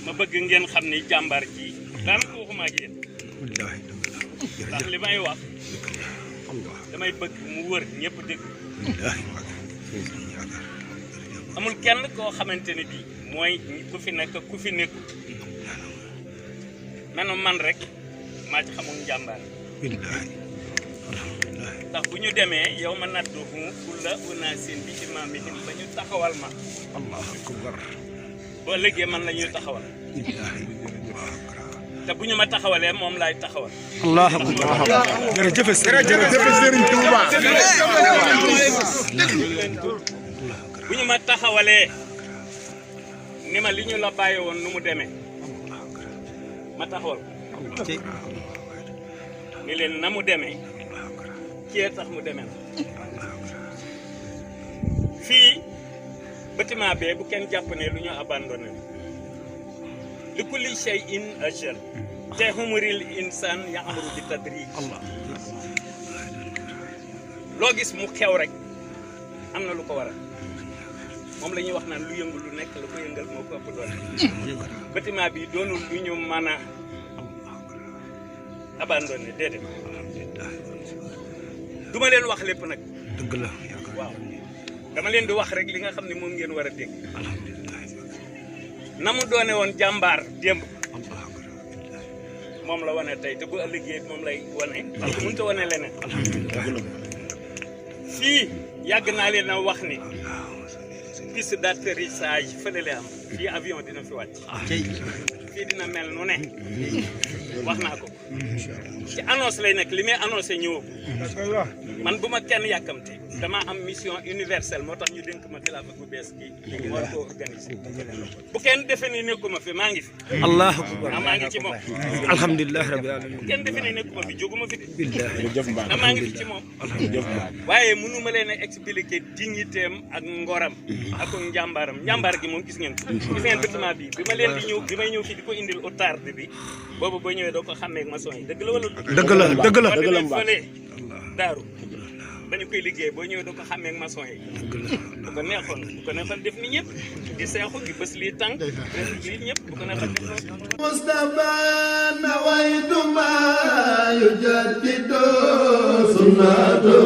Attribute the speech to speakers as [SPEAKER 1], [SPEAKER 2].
[SPEAKER 1] ma bëgg ngeen xam ni jàmbaar ji daan ko waxuma ak yéen ndax li may wax damay bëgg mu wër ñëpp dégg amul kenn koo xamante ne bii mooy ku fi nekk ku fi nekkul nanu man rek maa ci xamul njàmbaar ndax bu ñu demee yow ma nadduhu kulla unaasin bi imaamihim ba ñu taxawal ma allahu akbar boo léegi man la ñuy taxawal te bu ñu ma taxawalee moom laay taxawal
[SPEAKER 2] allahu akbar jërëjëf Serigne Touba
[SPEAKER 1] bu ñu ma taxawalee ni ma li ñu la bàyyi woon nu mu demee ma taxawal ni leen na mu demee kii tax mu demee fii bâtiment bee bu kenn jàpp ne lu ñu abandonné li kulli shay'in ajal te humuril insan ya'muru bi tadrij loo gis mu xew rek am na lu ko waral moom la ñuy wax naan lu yëngu lu nekk la ko yëngal moo ko ëpp doole bâtiment bi doonul lu ñu mën a abandonné déedéet duma leen wax lépp nag
[SPEAKER 2] dëgg la
[SPEAKER 1] waaw dama leen di wax rek li nga xam ne moom ngeen war a dégg na mu doone woon jàmbaar démb moom la wane tey te bu ëllëgee moom lay wane parce que mënut a wane leneen fii yàgg naa leen a wax ni piste d'atterrissage fële la am fii avion dina fi wàcc fii dina mel nu ne wax naa ko ci annonce lay nekk li may annoncé ñëwoo man bu ma kenn yàkkamte dama am mission universelle moo tax ñu dénk ma xilaafa bu bees gi moo war koo organisé bu kenn defe ne nekkuma fi maa ngi fi
[SPEAKER 2] allahu akbar
[SPEAKER 1] maa ngi ci moom
[SPEAKER 2] alhamdulilah rabbil alamin
[SPEAKER 1] bu kenn defe ne nekkuma fi jóguma fi de
[SPEAKER 2] billahi
[SPEAKER 1] maa ngi fi ci moom waaye mënu ma leen a expliquer dignitéem ak ngoram ak njàmbaaram njàmbaar gi moom gis ngeen bâtiment bi bi ma leen di ñëw bi may ñëw fii di ko indil au tarde bi boobu boo ñëwee doo ko xàmmee ak maçon yi dëgg la wala
[SPEAKER 2] dëgg la
[SPEAKER 1] fële daaru ba ñu koy liggéey boo ñëwee doo ko xàmmee ak maçon yi bu ko neexoon def ni ñëpp di seexu di bës lii tànk lii ñëpp bu ko neexoon def
[SPEAKER 3] Mustafa nawaytu ma yujaddidu sunnatu